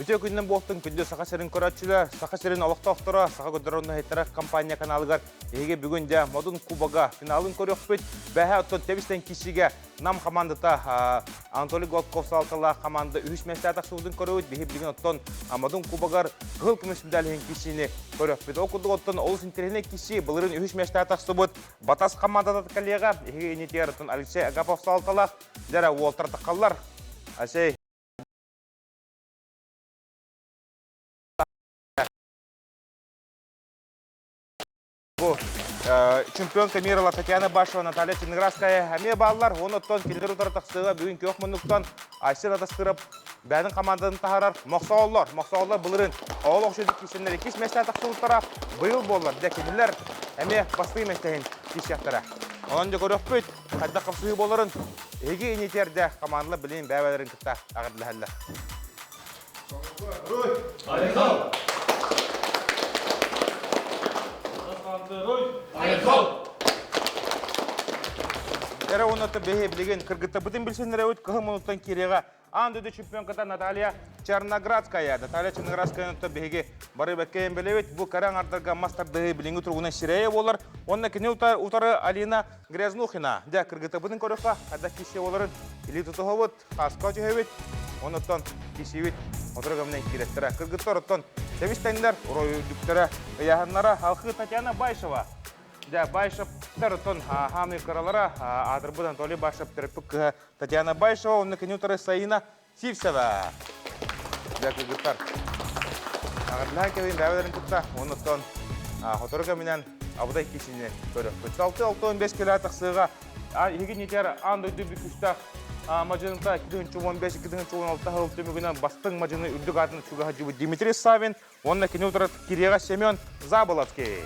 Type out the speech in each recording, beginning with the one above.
Үтүө күнүнэн буолтун күндү Саха сирин көрөөччүлэр, Саха сирин олохтоохторо, Саха көрдөрөр компания каналыгар эһиги бүгүн дьэ Модун Кубога финалын көрүөхпүт. Бэһэ оттон тэбистэн киирсиигэ Нам хамаандата Анатолий Гладков салалталаах хамаанда үһүс миэстэҕэ тахсыбытын көрөбүт. Биһи билигин оттон Модун Кубогар кыһыл көмүс медаль иһин киирсиини көрүөхпүт. Ол курдук оттон олус интэриэһинэй киирсии былырыын үһүс миэстэҕэ тахсыбыт Батас хамаандата коллега эһиги инитигэр оттон Алексей Агапов салалталаах дьэ уолтар таххаллар. Алексей Бу чемпионка мира Татьяна Башева, Наталья Чинградская эмиэ бааллар. Онон кинилэр утары тахсыыга бүгүн күөх муннуктан Айсен Атастыров бэйэтин хамаандатын таһаарар. Мохсоҕоллор, Мохсоҕоллор былырыын оҕол охсуйдук киирсэннэр иккис миэстэҕэ тахсыбыттара. Быйыл буоллар, дьэ кинилэр эмиэ бастыҥ миэстэһин киирсиэхтэрэ. Онон дьэ көрүөхпүт, хайдах хапсыһыы буоларын эһиги инитиэрдэ хамаандалар билигин бэйэ-бэйэлэрин кытта эҕэрдэлэһэллэр. Эрэ уонна бэһи билигин кыргыттарбытын билсиннэрэбит кыһыл мунуттан киириэҕэ аан дойду чемпионката Наталья Черноградская. Наталья Черноградская биһиги бары бэккэйэн билэбит. Бу кэрэ аҥардарга мас тардыһыы билиҥҥи туругунан сирэйэ буолар. Уонна кини утары Алина Грязнухина. Дьэ, кыргыттарбытын көрүөххэ, хайдах киирсиэ буоларын илии тутуһабыт. Хааска түһэбит, онуттан кисибит отура көмүнэн киирэттэрэ. Кыргыттар оттон тэбис-тэҥнэр, оройдуктара, ыйааһыннара Алхыы Татьяна Байшева. Дьэ, Байшевтар оттон хаамыы кыралара аатырбыт Анатолий Байшев төрөппүт кыһа Татьяна Байшева, онно кини утары Саина Сивцева. Дьэ, кыргыттар. Аҕырдыһан кэлин бэйэлэрин кытта, онуттан сотору кэминэн абытай кисини көрөхпүт. 6-6-15 кило тахсыыга Иһигин итэр аан дойду бүкүстээх мадьыныта 2015-2016 сыл түмүгүнэн бастыҥ мадьыны үрдүк аатын чугаһдьыбыт Дмитрий Савин уонна кини утары кириэҕэ Семен Заболоцкий.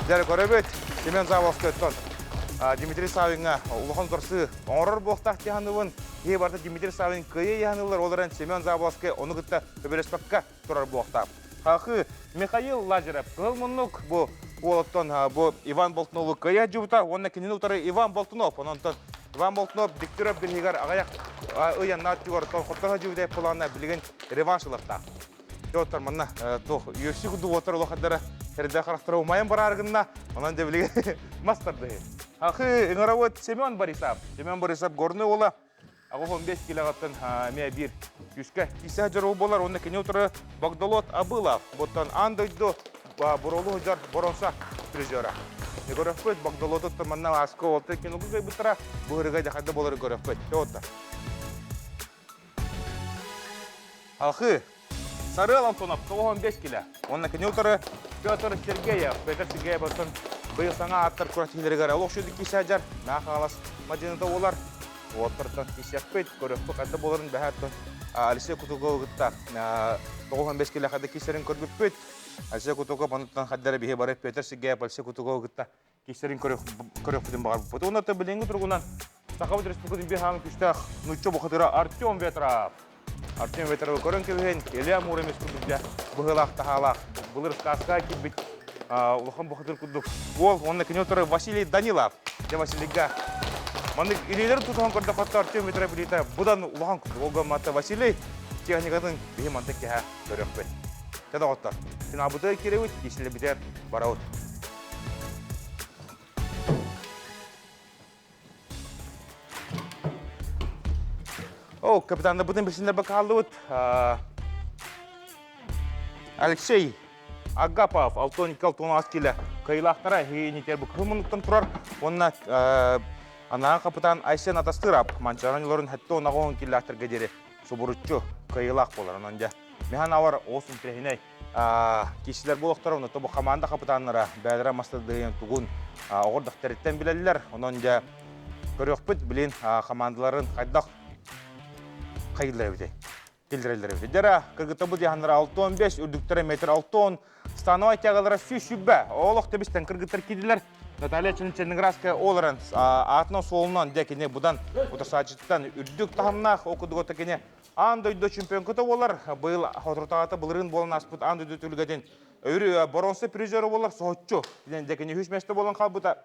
Дьэ көрөбүт, Семен Заболоцкойтон Дмитрий Савиҥҥа улахан утарсыы оҥорор буолуохтаах дии Киһи барыта Дмитрий Савин кыайыы яһанылар, ол эрэн Семен Заболоцкий ону кытта көбөлөспөккө турар буолуохтаах. Хахы Михаил Лазарев кыһыл муннук бу уолуттан бу Иван Болтунову кыайа дьубута уонна кинини утары Иван Болтунов. Онон Иван Болтунов Дегтярев бириһигэр аҕыйах ыйаннаат түгэр хотторо дьубута плана билигин реванш ылыахтаах. Оттор манна туох UFC курдук уоттар улахаддара эрдэ харахтара умайан бараар гынна. Онон дьэ билигин мас тардыһы. Хахы ыҥырабыт Семен Борисов. Семен Борисов горный уола 85 килоҕыттан эмиэ биир күүскэ киирсэ сылдьар буолар уонна кини утары Богдолот Абылов буттан аан дойду буруолу сылдьар боруонса призера. Көрөхпүт Богдолотуттан манна ааска уолта кинолу кыайбыттара быһырыга дьахайда буолары көрөхпүт. Отта. Алхы Сарыал Антонов 95 килэ. Уонна кини утары Петр Сергеев. Петр Сергеев оттон быйыл саҥа ааттар күрэхтэһиилэригэр олох сүдү киирсээдьэр. Наахаалас мадьыныта буолар. Уоттартан киирсиэхпит, көрүөхпүт хайда буоларын бэһээттэн Алексей Кутуговы кытта 95 килэ хайда киирсэрин көрбүппүт. Алексей Кутугов онуттан хайдара биһи бары Петр Сергеев Алексей Кутуговы кытта киирсэрин көрүөхпүтүн баҕарбыппыт. Уонна билиҥҥи туругунан Сахабыт Республикатын биир хаамыы күүстээх нуучча бухатыра Артем Ветров. Артем Ветровы көрөн кэбиһин, Илья Муромец курдук дьэ быһыылаах-таһаалаах былыр сказка киирбит улахан бухатыр курдук уол уонна кини утары Василий Данилов. Дьэ Василийга маннык илиилэрин тутуһан көрдөххө Артем Ветров билиитэ быдан улахан курдук. Ол гымматта Василий техникатын биһи мантан кэһэ көрүөхпүт. Дьэ доҕоттор, финалбытыгар киирэбит, киирсилэрбитигэр барабыт. О, капитаннарбытын билсиннэрбэ хааллыбыт. Алексей Агапов, Алтон Алтон килэ кыайыылаахтара иһинитер бу кыһыл муннуктан турар. Уонна анаан капитан Айсен Атастырап Манчааран олорун хэтте онаҕоһун киллаахтарга диэри субуруччу кыайыылаах буолар. Онон дьэ, михан авар оос интирэһинэй киисилэр буолуохтара, онно бу хамаанда хапытааннара бэйэлэрэ мастардыйан тугун оҕордохториттан билэллэр. Онон дьэ көрүөхпүт, билин хамаандаларын хайдах хайыыллар эбитий киллэрэллэр эбитий. Дьэ кыргыттарбыт яһаннара 65, үрдүктэрэ метр 60, становай тягалара 120. Олох тэбистэн кыргыттар киирдилэр. Наталья Черноградская олорон аатынан суолунан дьэ кини будан утарсааччыттан үрдүк таһымнаах ол курдук кини Аан дойду чемпионката буолар. Быйыл соторутааҕыта былырыын буолан ааспыт аан дойду түлүгэтин өрүү боруонса призера буолар соһуччу. Дьэкини үһүс миэстэ буолан хаалбыта.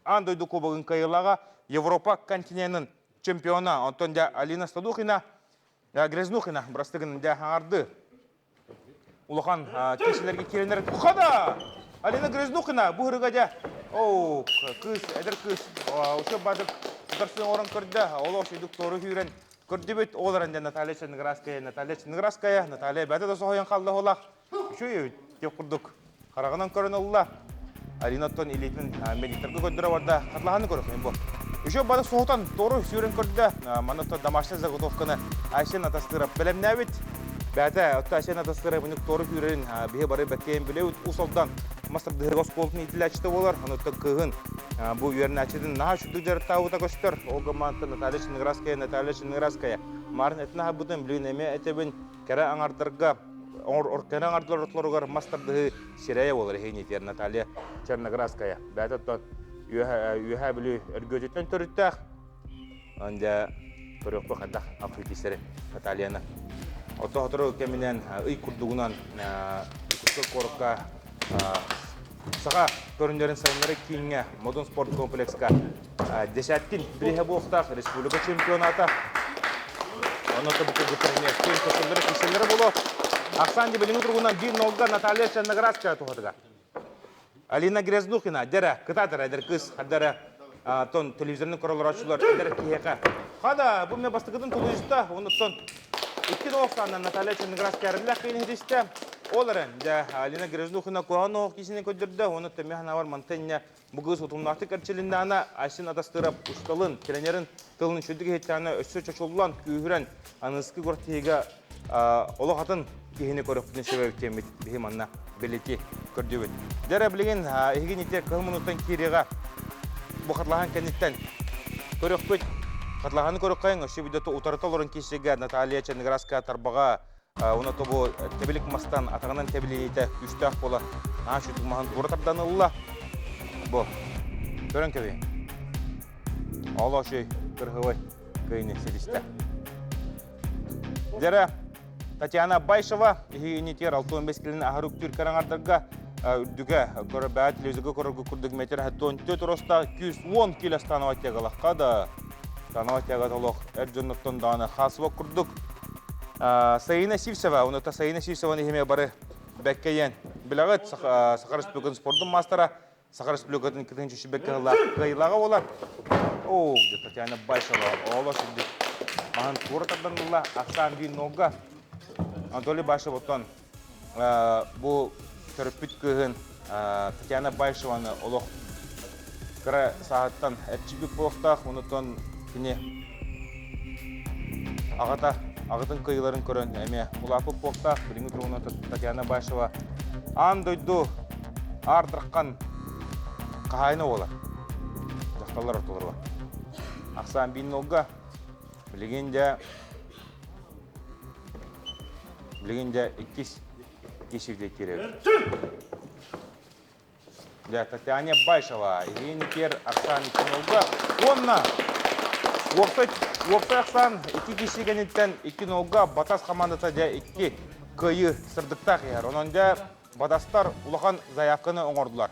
Аан дойду кубогын кыайыылааҕа Европа континенын чемпиона. Онтон дьэ Алина Стадухина, Грязнухина бырастыгын дьэ хаҥарды. Улахан киһилэргэ киирэннэр хада! Алина Грязнухина бу ырыга дьэ. Оо, кыыс, эдэр кыыс. Ошо бадык ударсын оҥорон көрдө. Олох шүйдүк тору сүүрэн көрдүбүт. Ол эрэн Наталья Черноградская, Наталья Черноградская, Наталья бэйэтэ да соһуйан хаалла олах. Үчүгэй тиэх курдук хараҕынан көрөн ылла. Алина оттон илиитин медиктарга көрдөрө барда. Хатлаһаны көрөх бу. Еще бары соһутан тору сүүрэн көрдө. Манна оттон домашняя заготовканы Айсен Атастыров бэлэмнээбит. Бэйэтэ отто Айсен Атастыров бүнүк тору сүүрэрин биһи бары бэккэйэн билэбит. Усалдан мастардыһыга оскуолатын иитиллээччитэ буолар. Онуттан кыыһын бу үөрэнээччитин наһаа үчүгдүк дьарыктаабыта көстөр. Ол гыммаантан Наталья Черноградская, Наталья Черноградская. Марын этин аһарбытын билигин эмиэ этэбин кэрэ аҥардарга кэрэ аҥардар ортолоругар мас тардыһыы сирэйэ буолар иһиниитигэр Наталья Черноградская. Бэйэтэ оттон Үөһээ Бүлүү Өргүөтүттэн төрүттээх. Онда көрүөхпү хайдах алхыйтисери Натальяны. Ото сотору кэминэн ый курдугунан Иркутскай куоракка Саха көрүннэрин сайыннары кииҥҥэ Модун спорт комплекска Десяткин бириһэ буолуохтаах республика чемпионата. Онно бу кыргыттар эмиэ киэн көстөллөрө кисэллэрэ буолуо. Ахсаан билиҥҥи туругунан 1-0-га Наталья Черноградская туһатыгар. Алина Грязнухина, дьэрэ, кытаатар эдэр кыыс, хардара тон телевизорны көрөлөрөөччүлэр эдэр киһиэхэ. Хада, бу мен бастакытын тулуйуста, онуттан икки оохсааннан Наталья Черноградская эрэллээх киһини иһитистэ. Ол эрэн, дьэ, Алина Грязнухина куһаҕан оһох киисини көрдөрдө, уонна төмө ханавар мантан Бу кыыс утумнаахтык эрчилиннэҕинэ, Айсен Атастыров усталын, тренерин тылын үчүгдүк иһиттэҕинэ өссө чочуллан, күүһүрэн, аныгыскы күрэхтэһиигэ олох атын киһини көрөхпүтүн сөбөбүт диэммит биһи манна бэлиэтии көрдүбүт. Дьэ билигин эһиги ити кыһыл муннуктан киириэҕэ бу хатылаһан кэнниттэн көрөхпүт. Хатылаһаны көрөххөйүҥ, өссө видеото утарыта олорон киирсигэ Наталья Черноградская тарбаҕа Уна тобу тэбилик мастан атаҕынан тэбилиниитэ күүстээх буола наһаа үчүгдүк маһын туора тардан ылла. Бу көрөн кэбиһиҥ. Олох үчүгэй кырһыбай кыайыны ситистэ. Дьэрэ Татьяна Байшева иһиинитигэр 65 килини аһар үктүүр караңардарга үрдүгэ көрө телевизорга көрөргө курдук метр 74 роста 210 кило становать тягалахха да становать тяга толох эр дьонноттон даҕаны хаасыба курдук Саина Сивцева, онута Саина Сивцеваны иһиме бары бэккэйэн билэҕит Саха Республикатын спордун маастара, Саха Республикатын кытын чүчүбэккэ кыайылаҕа буолар. О, Татьяна Байшева, олос үрдүк. Маһын туора тарданылла, ахсаан биир нолга. Анатолий Байшев оттон бу төрөппүт кыыһын Татьяна Байшеваны олох кыра сааһыттан эрчийбит буолуохтаах, онутан кини аҕата аҕатын кыайыыларын көрөн эмиэ улааппыт буолуохтаах. Билиҥҥи туругунан Татьяна Байшева аан дойду аар-дархан хаһаайына буолар. Дьахталлар ортолоругар. Ахсаан биир нолга. Билигин дьэ Билигин дьэ иккис киирсиитэ киирэбит. Дьэ, Татьяна Байшева, Евгений Оксан икки нолга уонна уопсай уопсай ахсаан икки киирсии кэнниттэн икки нолга Батас хамаандата дьэ икки кыайыы сырдыктаах иһэр. Онон дьэ Батастар улахан заявканы оҥордулар.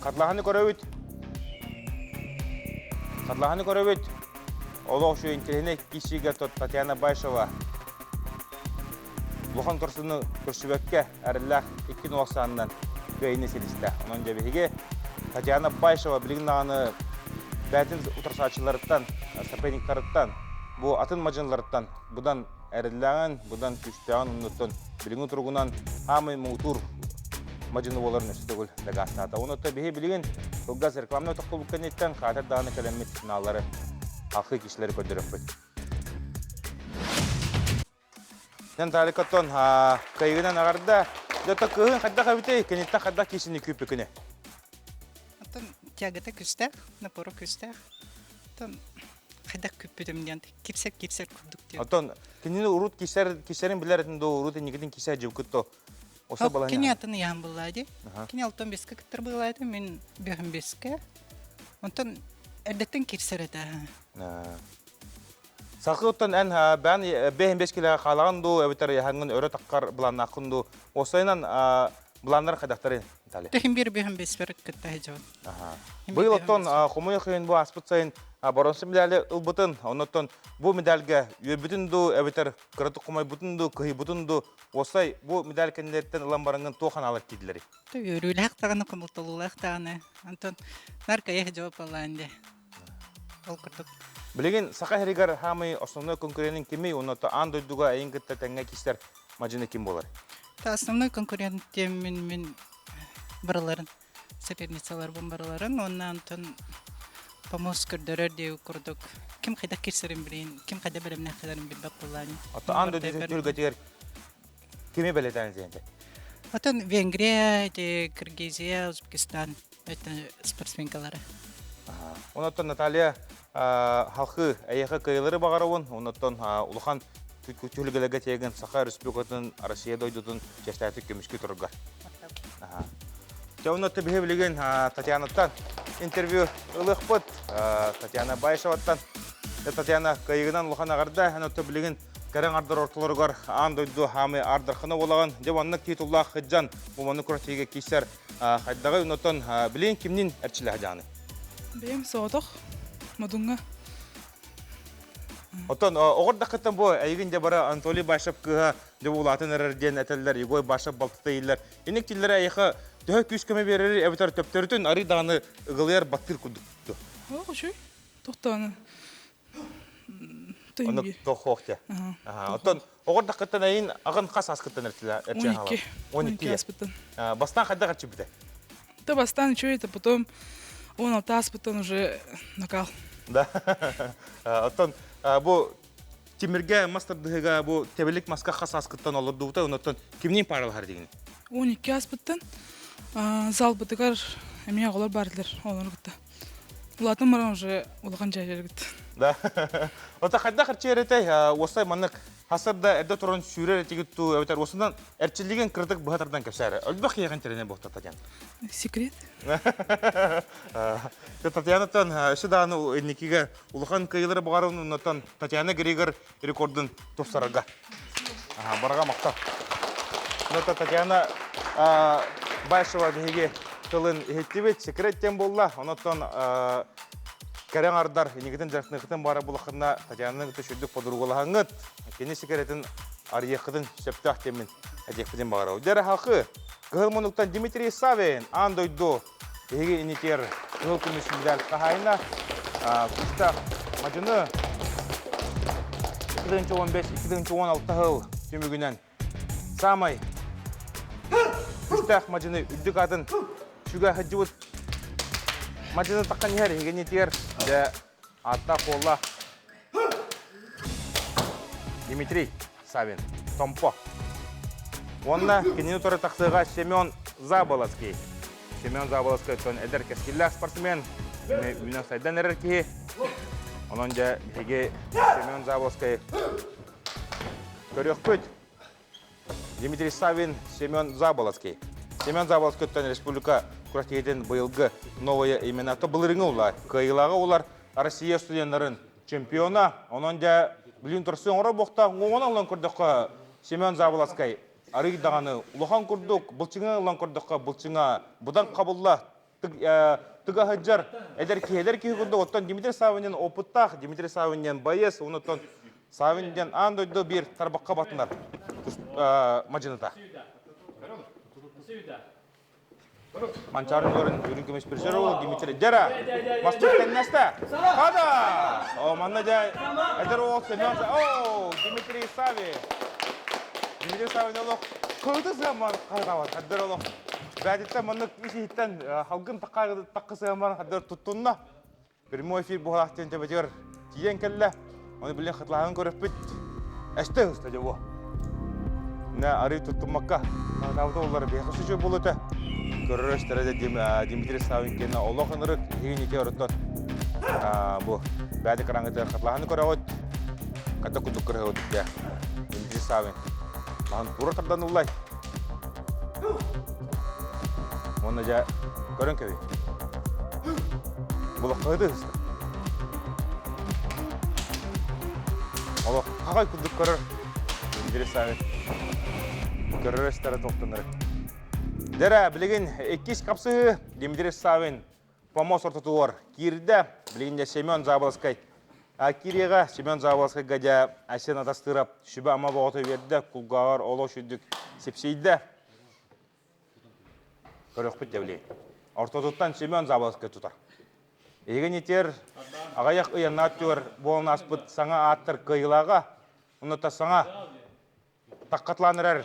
Хатлаһаны көрөбүт. Хатлаһаны көрөбүт. Олох үчүгэй интэриэһинэй киирсиигэ Татьяна Байшева улахан көрсүнү көрсүбэккэ эрэллээх икки нуохсаанынан кыайыыны ситистэ. Онон дьэ биһиги Татьяна Байшева билигин даҕаны бэйэтин утарсааччыларыттан, соперниктарыттан, бу атын мадьыныларыттан быдан эрэллээҕин, быдан күүстээҕин оннуттан билиҥҥи туругунан хаамай муҥутуур мадьыны буоларын өссө төгүл дакаастаата. Онуота биһи билигин кылгас рекламнай тохтобул кэнниттэн хаатыр даҕаны кэлэммит финаллары алхыы киһилэри көрдөрөхпүт. Наталикаттан кыайыгынан аҕарда. Дьэ кыһын хайдах эбитэй, киниттэн хайдах киисини күүппүкүнэ? Оттон тягата күстээх, напора күстээх. Оттон хайдах күппүтүм диэн кипсэр кипсэр курдук диэн. Оттон кинини урут кисэр кисэрин билэр этин доо урут инникитин кисэ дьыбкыт то. Осо балаһын. Кини атын ыйаан буллаа ди. Кини алтан беске кыттар буолааты, мин бөһүн беске. Онтон эрдэттэн кирсэр этэ. Сахы оттон эн бээн бэһин бес килэҕэ хаалаҕын дуу, эбэтэр яһаҥҥын өрө таххар былааннааххын дуу. Осойунан былааннар хайдахтарын Наталья? Тэхин бир бэһин беспер кытта хажабын. Быйыл оттон хомойуох иһин бу ааспыт сайын боронса медали ылбытын, оннуттан бу медальга үөрбүтүн дуу, эбэтэр кыратык хомойбутун дуу, кыһыйбытын дуу, уопсай бу медаль кэннилэриттэн ылан бараҥҥын туох анаалар киирдилэрий? Үөрүүлээх даҕаны, хомолтолуулаах даҕаны. Онтон наркайах жауап алаан дии. Ол курдук. Билигин Саха сиригэр хаамый основной конкуренын кимий, уонна аан дойдуга эйин кытта тэҥҥэ киирсэр мадьыны ким буолар? Основной конкурент мин мин барыларын соперницаларбын барыларын уонна онтон помост көрдөрөр диэ курдук ким хайдах кирсэрин билин, ким хайда бэлэмнээх билбэт буоллаани. Ото аан дойду түһүлгэтигэр кими бэлэтээн этиэнте? Отон Венгрия, эти Киргизия, Узбекистан это спортсменкалары. Онотон Наталья халқы эйэхэ кыайылары баҕарабын, онотон улахан түһүлгэлэргэ тиэгин Саха Республикатын, Россия дойдутун чэстээти көмүскүү тураргар. Дьэ, онно биһи билигин Татьянаттан интервью ылыахпыт. Татьяна Баишеваттан. Татьяна кыайыгынан улахан аҕарда. Онно билигин кэрэ аҥардар ортолоругар аан дойду хаамы ардархана буолаҕын. Дьэ, маннык титуллаах хыдьан бу маннык күрэхтэһиигэ киирсэр хайдаҕый оннотон билигин кимнин эрчилэһэ дьааны? Бэйэм соҕотох Модуҥҥа. Оттон оҕор бу эйигин дьэ бары Анатолий Башев кыыһа дьэ улаатан эрэр диэн этэллэр, Егор Башев балтыта ииллэр. Инник тиллэрэ эйиэхэ төһө күүс көмө биэрэр эбэтэр төптөрүтүн арый даҕаны ыгылыйар баттыыр курдук. Ох, үчүгэй. Тохтоону. Ону тохуох те. Оттон оҕор дакыттан эйин аҕын хас аскыттан эрчилэ 12. 12 аспыттан. Бастаан хайдах эрчибитэ? Да бастаан үчүгэй, это потом 16 аспыттан уже накал. Да. Оттон бу тимиргэ мас тардыһыга бу тэбилик маска хас аскыттан олордубута, оннуттан кимниин пааралаһар дигини? 12 аспыттан залбытыгар эмиэ оҕолор бардылар, олору кытта. Улаатан баран уже улахан дьайаргыт. Да. Ота хайдах эрчийэр уосай маннык хасыр да эрдэ туран сүүрэр этигит туу эбэтэр уосунан эрчиллиген кырдык быһа тардан кэпсээрэ. Өлбөх киһиэхин тирэнэ буолта Татьяна. Секрет. Татьянаттан өссө даҕаны инникигэ улахан кыайыылары баҕарабын оннуттан Татьяна Григор рекордун тупсарарга. Бараға мақтал. Татьяна Башева биһиги тылын иһиттибит, секрет тем буолла. Онуттан кэрэ аҥардар инигитин дьарыктыныхытын баара булаххына Татьянаны кытта сүрдүк подругалаһаҥҥыт, кини секретин арыйыаххытын сөптөөх диэммин этиэхпитин баҕарабыт. Дьэ эрэ халқы, Кыһыл муннуктан Дмитрий Савин аан дойду биһиги инитиэр кыһыл көмүс медаль хаһаайына күүстээх мадьыны 2015-2016 сыл түмүгүнэн саамай күүстээх мадьыны үрдүк атын сүгэ сылдьыбыт мадьыны таххан иһэр иһигинитигэр дьэ ааттаах-суоллаах Дмитрий Савин, Томпо. Уонна кинини утары тахсыыга Семен Заболоцкий. Семен Заболоцкий эдэр кэскиллээх спортсмен, үүнэн сайдан эрэр киһи. Онон дьэ биһиги Семен Заболоцкий көрүөхпүт. Дмитрий Савин, Семен Заболоцкий. Семен Заболоцкийтан республика күрэхтэһиитин быйылгы новые имена былырыҥы улар, кыайыылааҕы улар Россия студеннарын чемпиона. Онон дьэ билин турсы оҥоро буохта уҥуоҕун ылан көрдөххө Семен Заболоцкай арый даҕаны улахан курдук былчыҥа ылан көрдөххө былчыҥа быдан хабылла тыга сылдьар эдэр киһи эдэр киһи курдук оттон Дмитрий Савинин опыттаах Дмитрий Савин диэн боец онуттан Савин диэн аан дойду биир тарбахха батынар мадьыныта. Манчаарын көрін үрүн көмүс призер ол Дмитрий Дера Мастур теннесте. Хада! О, манна жай эдэр уол Семен О, Дмитрий Савин. Дмитрий Савин олох кылды сыаман хайҕабат. Хаддар олох бээтиттэн маннык ис иһиттэн халгын таққы сыаман хаддар туттунна. Прямой эфир буһалаах диэн төбөтүгэр тиийэн кэллэ. Ону билин хатылаһан көрөппүт. Эсте ыста дьэ Нэ арый туттуммакка хаһытаабыта оллар биһиэхэ сүчү буолута. Көрөр өстөрө да Дмитрий Савин кэннэ олох ынырык иһигин ити ороттон бу бэйэ экраҥҥытыгар хатылаһаны көрөҕүт. Хата курдук көрөҕүт дэ Дмитрий Савин. Маһын тура тардан ыллай. Уонна дьэ көрөн кэбий. Булаххаһыты ыста. Олох хахай курдук көрөр. Дмитрий Савин. Көрөр өстөрө тохтонор. Дэрэ, билигин иккис хапсыһыы Дмитрий Савин. Помос ортотугар киирдэ. Билигин дьэ Семен Заболоцкай киириэҕэ. Семен Заболоцкайга дьэ Айсен Атастыров сүбэ-ама боҕото биэрдэ. Кулгааҕар олох үрдүк сипсийдэ. Көрүөхпүт дьэ билигин. Ортотуттан Семен Заболоцкай тутар. Эһиги нитер аҕыйах ыйаннаат түгэр буолан ааспыт саҥа ааттар кыайыылааҕа, онно саҥа Таккатлаан эрэр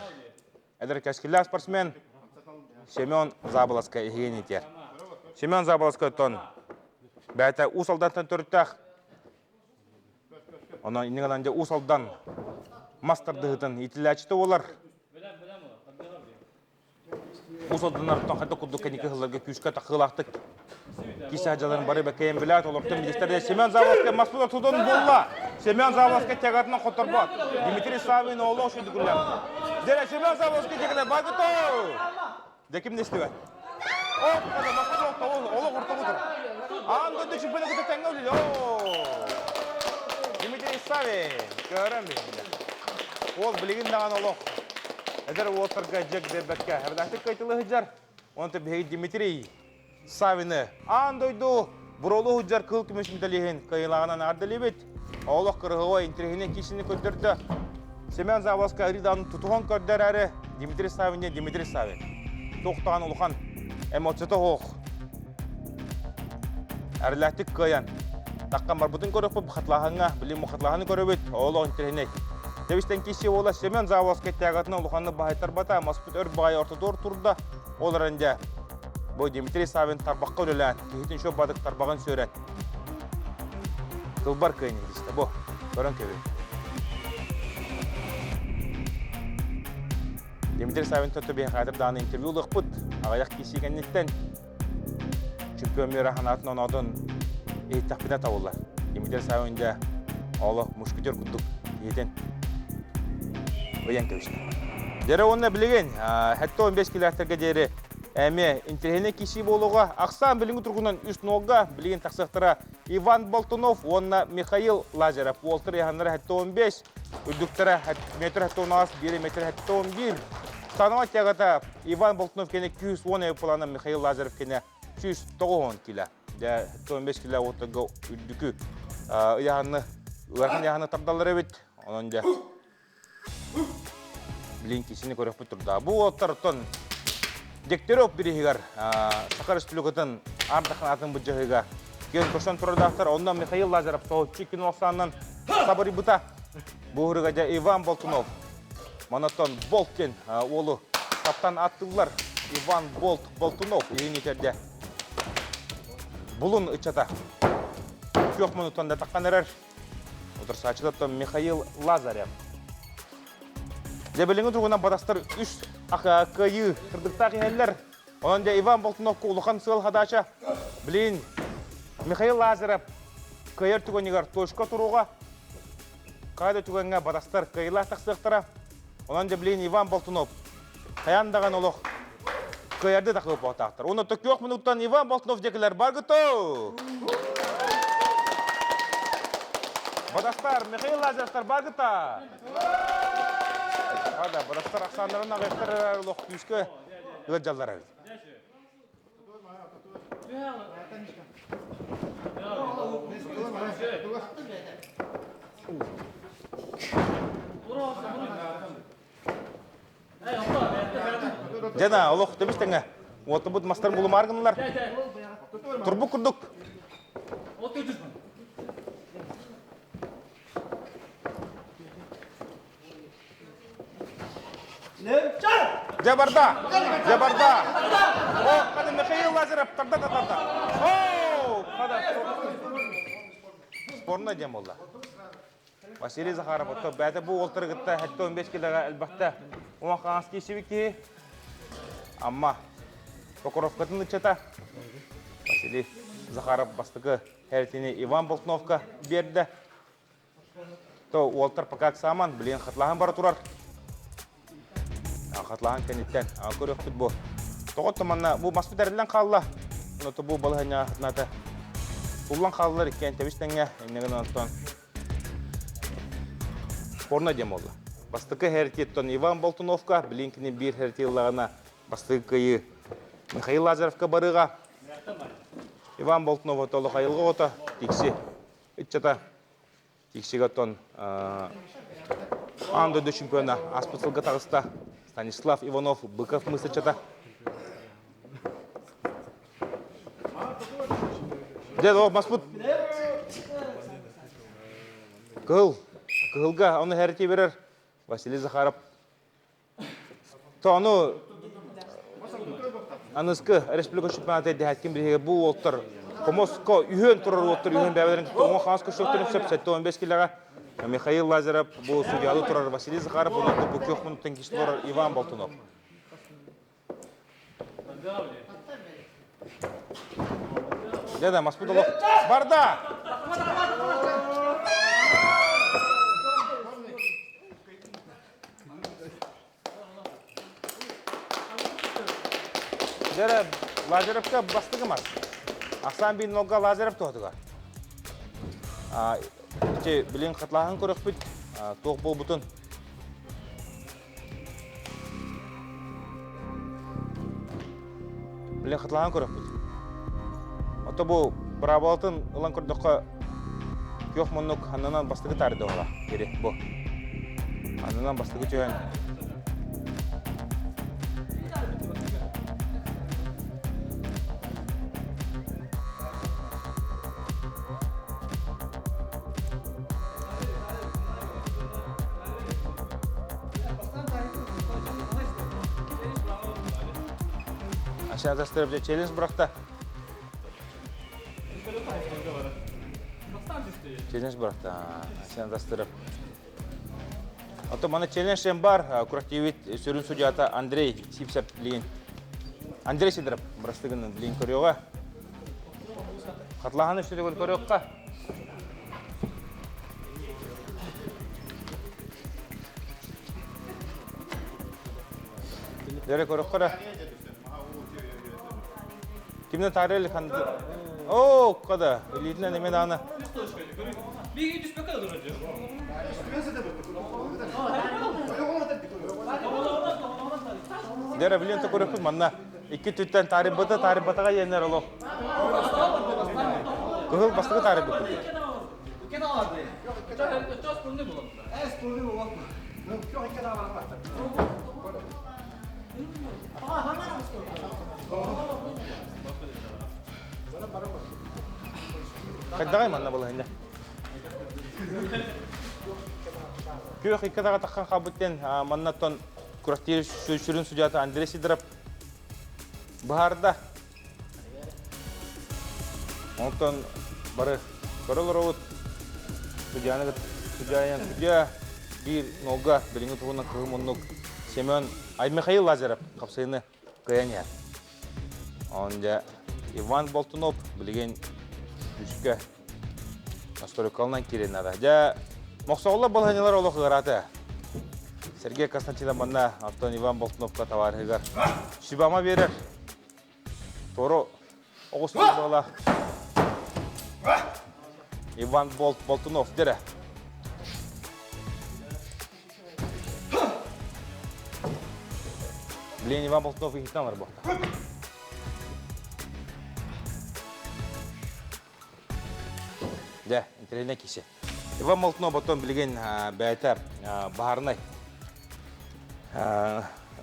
эдэр кэскиллээх спортсмен Семен Заболоцкай эһигин итиэр. Семен Заболоцкайтон бэйэтэ Уус Алдантан төрүттээх. Онон иннигэн дьэ Уус Алдан мас тардыһытын иитиллээччитэ буолар. Уус Алданнартан хайдах курдук кэнники сылларга күүскэ тахыылаахтык кисе дьаларын бары бэкэйэн билээт олортон министр Семен Заводскай маспыта тутун булла. Семен Заводскай тягатынан хоторбот. Дмитрий Савин олох шүдүкүллэр. Дьэ Семен Заводскай дьэкилер баргыто. Дьэ ким дестибет. О, kada маспыт олох ортобутур. Аан дойду чемпионы кытта тэҥҥэ үлүлэ. Дмитрий Савин көрөн билдэ. Ол билигин даҕаны олох эдэр уолтарга дьэк биэрбэккэ эбэлээхтик кыайтылыы сылдьар. Онтон биһиги Дмитрий Савины аан дойду буруолуу сылдьар кыл көмүс медалиһин кыайыылааҕынан эҕэрдэлиибит. Олох кырыһыва интэриэһинэй киисини көрдөрдө. Семен Заводскай арыыдаан тутуһан көрдөрөөрү Дмитрий Савин диэн Дмитрий Савин. Туохтаан улахан эмоцията суох. Эрэлээхтик кыайан таххан барбытын көрөкпүт хатлааһыҥҥа, билим хатлааһыны көрөбүт, олох интэриэһинэй. Тэбистэн киси уола Семен Заводскай тягатына улаханнык баһайтарбата, маспыт өр баҕайы ортотугар турда. Ол эрэн дьэ, бу Дмитрий Савин тарбахха үлэлээн, киһитин шо бадык тарбаҕын сүөрэн, тылбар кыайан иһитистэ. Бу, көрөн кэбил. Дмитрий Савин төттө биһиэхэ даҕаны интервью ылыахпыт. Аҕыйах киси кэнниттэн чемпион мира ханаатын оноотун иһиттэхпитэ табыллар. Дмитрий Савин дьэ олох мушкетер курдук иһитин ыйан кэбистэ. Дьэрэ уонна билигин 75 килээхтэргэ диэри эмиэ интэриэһинэй киси буолуоҕа. Ахсаан билиҥҥи тургунан үс нолга билигин тахсыахтара Иван Болтунов уонна Михаил Лазарев. Уолтар яһаннара 75, үрдүктэрэ метр 76, биир метр 71. Станова тягата Иван Болтунов кene 210 плана Михаил Лазарев кene 190 кило. Дьэ, 15 кило уоттарга үрдүкү ыйаһанны, ыарахан ыйаһаны тардаллар эбит. Онон дьэ, Блин, кисини көрөхпүт турда. Бу уолаттар оттон Дегтярев бириһигэр Саха Республикатын ардахын атын быдьаһыга киэн көрсөн турардаахтар. Онно Михаил Лазарев соһуччу кино ахсаанынан сабырыйбыта. Бу уһуруга дьэ Иван Болтунов. Манаттан Болт диэн уолу таптан аттыллар. Иван Болт Болтунов иһин итерде. Булун ыччата. Күөх мунуттан да таххан эрэр. Утарсааччылартан Михаил Лазарев. Дьэ билиҥҥи туругунан батастар үс кыайыы кырдыктаах иһэллэр. Онон дьэ Иван Болтуновка улахан сыал хадача. Билин Михаил Лазарев кыайар түгэнигэр точка туруга. Хайа да түгэҥҥэ батастар кыайыылаах тахсыахтара. Онон дьэ билин Иван Болтунов хайаан даҕаны олох кыайарды тахыппатахтар. Уонна төкүөх минуттан Иван Болтунов диэкилэр баргыто! Батастар, Михаил Лазаревтар баргыта! Ада, батастар ахсааннарын аҕыйахтар олох күүскэ ыалдьаллар эбит. Дьэ олох төбүс тэҥэ. Уотубут мастарын булумаар гыннылар. Турбук курдук. Дьэ барда! Дьэ барда! О, када Михаил Лазарев тарда да тарда. О, када. Спорно диэн буолла. Василий Захаров оттон бэйэтэ бу уолтары кытта 75 килоҕа элбэхтэ уон хаҥас киирсибит киһи. Амма Покровкатын ыччата Василий Захаров бастакы хэритини Иван Болтуновка биэрдэ. То уолтар пока саман, блин, хатлаһан бара турар. Хатлаһан кэнниттэн көрүөхпүт бу. Тоҕо манна бу маспыт эриллэн хаалла. Онно бу балаһыанньаҕа хатыната туллан хааллар иккиэн тэбис тэҥҥэ иннигин онтон порно диэн буолла. Бастакы хертиттон Иван Болтуновка, билин кини биир херти ыллаҕына бастакы кыайыы Михаил Лазаревка барыаҕа. Иван Болтунов толох айылҕа оҕото Тикси ыччата Тиксигэ оттон аан дойду чемпиона ааспыт сылга таҕыста Станислав Иванов Быков мыс ыччата. Дед, о, маспыт. Кыһыл, кыһылга ону хэрити берер Василий Захаров. Тону аныскы республика чемпионата дэһэткин биһиги бу уолтар Хомоско үһүөн турар уолтар үһүөн бэйэлэрин кытта оҥо хаас көстөктөрүн сөп 75 килэҕэ Михаил Лазарев бу судьялы турар Василий Захаров онон бу күөх мунуттан киһи турар Иван Болтунов. Дьэ маспыт олох барда! Дьэ Лазаревка бастакы мас. Ахсаан биир нолга Лазарев туһатыгар. Ити билин хатылааһын көрөхпүт туох буолбутун Билин хатылаан көрөхпүт. Ото бу быраабылатын ылан көрдөххө күөх муннук аннынан бастакы таарды оҕола. Кири бу. Аннынан бастакы түһэн Ашаатастырып же челлендж бырақта. Челлендж бырақта. Ашаатастырып. Ото мана челлендж бар, курактивит сүрүн судьята Андрей Сипсеп билин. Андрей Сидоров бырастыгын билин көрүөҕэ. Хатлаһаны үстүгүл көрүөххэ. Дere көрөххө Кимнен таарыйыл ханды? Оо, када, илиитинэн эмен аны. Дere билен көрөкпүт манна. Икки түттэн таарыйбыта, таарыйбатаҕа иэннэр олох. Кыһыл бастакы таарыйбыт. Хайдаҕай манна балаһынньа? Күөх икки таҕа таххан хаалбыт диэн маннаттан күрэхтиир сүрүн судьята Андрей Сидоров быһаарда. Онтон бары көрө олоробут. Судьяны судьяйан судья биир нолга билиҥҥи туһунан кыһыл муннук Семен ай Михаил Лазарев хапсыыны кыайан иһэр. Он дьэ Иван Болтунов билигин үскэ Настройкалынан киирэн наада. Дьэ, Мохсоҕоллор балаһыанньалар олох ыараата. Сергей Константинов манна Антон Иван Болтуновка табаарыһыгар сүбама биэрэр. Тору оҕус буола. Иван Болт Болтунов дэрэ. Блин, Иван Болтунов иһиттэн алар буолта. Дьэ, интэриэһинэй киһи. Иван Болтунов оттон билигин бэйэтэ баһаарынай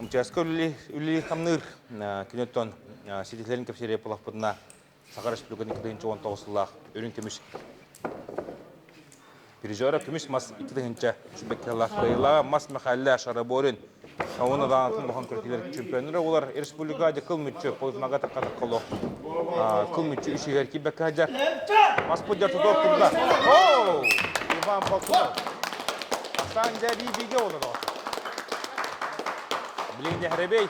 МЧС-ка үлэлиир-хамныыр күн оттон ситиһилэрин кэпсиир буоллахпытына Саха Республикатын 2019 сыллаах үрүҥ көмүс призера көмүс мас 2 сүүрбэккэ кыайыылааҕа Мас Михайлэ Шараборин Уонна даҕаны улахан күрэхтэһиилэр чемпионнара буолар. Республика дьэ кыл мүччү полуфиналга тахха олох кыл мүччү үсүгэр киирбэккэ сылдьар. Маспыт дьэ тутуох турда. Оу! Иван Болтунов. Асан дьэ биир-бииргэ олорор. Билигин дьэ Хэребей.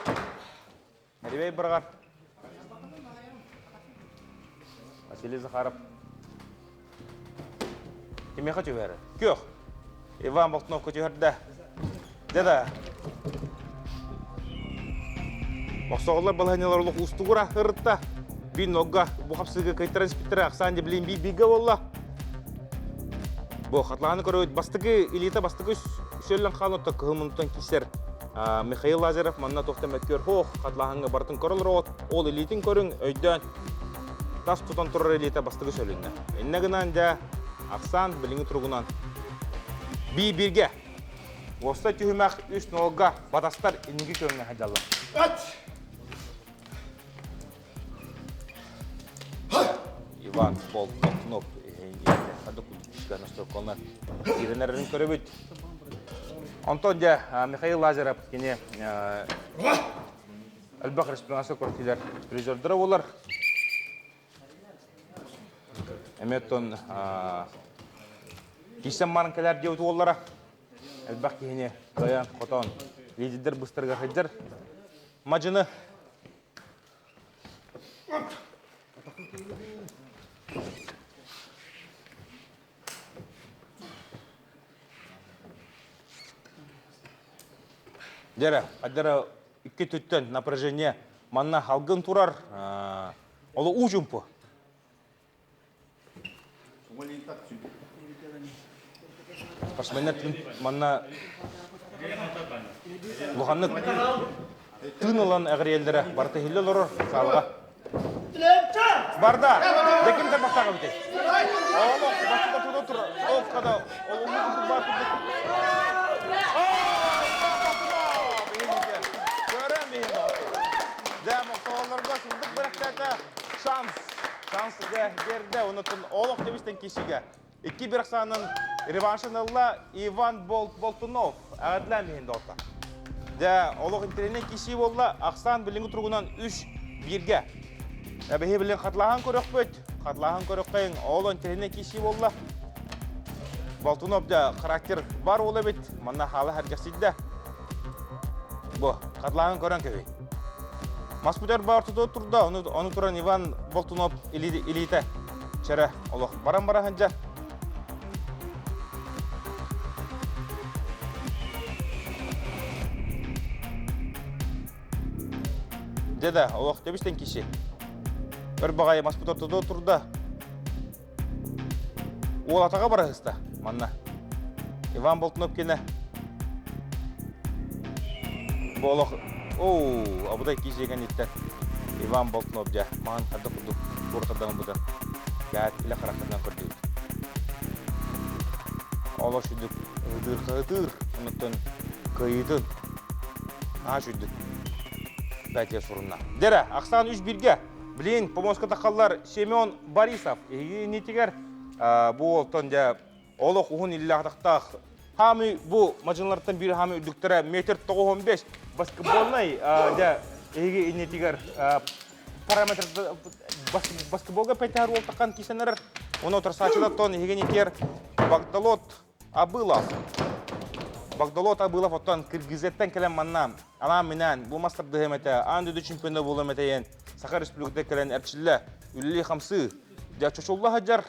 Хэребей быраҕар. Василий Захаров. Кимиэхэ түһэр? Күөх. Иван Болтуновка түһэрдэ. Дьэ да. Мохсоҕоллор балаһыанньалар олох уустугура ырытта. Биир ногга бу хапсыыга кыйтаран испиттэрэ ахсаан дьэ билин биир бииргэ буолла. Бу хатлааны көрөбүт бастакы илиитэ бастакы сөллөн хаалан отто кыһыл муннуттан киирсэр Михаил Лазарев манна туохтан мөккүөр хоох хатлааһыҥҥа барытын көрө олороҕут. Ол илиитин көрүҥ, өйдөөн. Тас тутан турар илиитэ бастакы сөлүннэ. Иннэ гынан дьэ, ахсаан билиҥҥи туругунан бии-бииргэ. Уоста түһүмэх үс нолга батастар инники күөҥҥэ сылдьаллар. Иван Болтунов киирэнэрин көрөбүт. Онтон дьэ Михаил Лазарев кини элбэх республиканскай күрэхтиилэр призердара буолар. Эмиэ оттон киирсэн баран кэлэр диэбит уоллара элбэх киһини кыайан хотон лидердэр быстарга сылдьар мадьыны Дьэрэ, аддара икки түттэн напряжение манна халгын турар, олу уучумпу. Спортсменнар манна улаханнык тыын ылан эҕириэллэрэ барыта иһиллэ олорор саалаҕа. Барда! Деким тарбахтаах эбитий? Олох, бастыта тута тур. Ол када, ол умну курдук бар курдук. Көрөн миһин Дьэ, мохсоҕоллорго сырдык бэрэхтээтэ шанс. Шанс биэрдэ, онутун олох дебистен кишиге. Икки бір ахсаанын реваншын ылла Иван Болтунов. Әғәдлән миһин доҕотта. Дьэ, олох интэриэһинэй киши буолла. Ахсаан билиҥҥи туругунан үс бииргэ. Эбэһи билин хатлааһын көрөхпүт. Хатлааһын көрөххөйүн ол интэриэһинэй киши буолла. Болтунов дьэ характер бар уол эбит. Манна хаала хэргэхсийдэ. Бу, хатлааһын көрөн кэбий. Маспутер бар туту турда, ону, ону туран Иван Болтунов илиитэ чэрэ олох баран бара сылдьар. Дьэ да, олох тэбистэн киши. Өр баҕайы маспутер туту турда. Уол атаҕа бараһыста манна. Иван Болтунов кинэ бу олох оу абытай киисиэгэн иттэн Иван Болтунов дьэ маһын харда курдук туора бутан кээт илэ харахтарынан көрдүбүт. Олох сүрдүк ыһытыыр хаһытыыр онуттан кыайыытын аа сүрдүк бәтиэ сурунна. Дэрэ, ахсаан үс биргэ Блин, помоска тахаллар Семен Борисов. Эһиги иннитигэр бу уолтан дьэ олох уһун иллээх хаамы бу мадьынлартан биир хаамы үрдүктэрэ метр 95 баскетбольнай дьэ эһиги иннитигэр параметр баскетболга пэтээр уолтахан кисэнэрэр оны отырсаачылар тон эһиги иннитигэр Багдалот Абылов. Багдалот Абылов оттон Кыргызияттан кэлэн манна анаан-минээн бу мас тардыһыам этэ, аан дойду чемпиона буолуом этэйэн Саха Республиката кэлэн эрчиллэ, үлэлии-хамсыы, дьэ чочулла сылдьар.